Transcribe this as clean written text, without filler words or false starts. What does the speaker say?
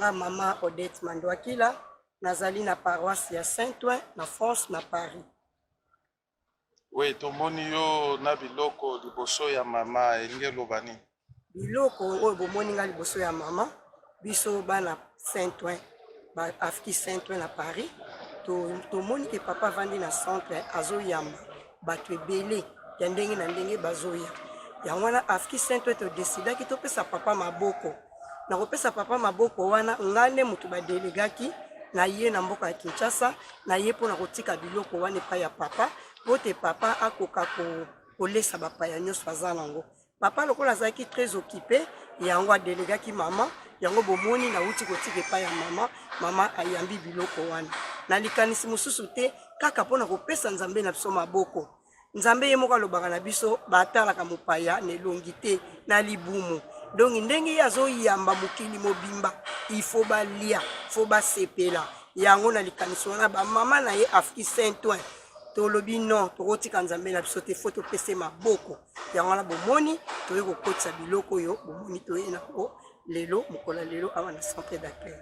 nga mama Odette Mandwakila, nazali na paroisse ya Saint-Ouen na France na Paris. Oui, tomoni yo na biloko liboso ya mama, elingi eloba nini? Biloko oyo bomoni nga liboso ya mama, biso bana Saint-Ouen, ba afki Saint-Ouen na Paris, tomoni ke papa avandi na centre azoyamba bato ebele ya ndenge na ndenge bazoya. Yango wana afki Saint-Ouen todesidaki topesa papa maboko. Na kopesa papa maboko wana, nga nde moto badelegaki na ye na mboka ya Kinshasa, na ye mpo na kotika biloko wana epai ya papa, mpo te papa akoka kolesa bapaya nyonso aza nango. Papa lokola azalaki très occupé, yango adelegaki mama, yango bomoni nauti kotika epai ya mama, mama ayambi biloko wana. Na likanisi mosusu te, kaka mpo na kopesa Nzambe na biso maboko. Nzambe ye moko alobaka na biso, batalaka mopaya na elongi te, na libumu. Donc ndenge ye azoyamba mokili mobimba, il faut balia, faut basepela. Yango na likanisi wana ba mama na ye Afki Saint-Ouen tolobi non, tokotika Nzambe na biso te, faut topese maboko. Yango wana bomoni toye kokotisa biloko oyo bomoni toye na yango lelo, mokolo ya lelo awa na centre d'accueil.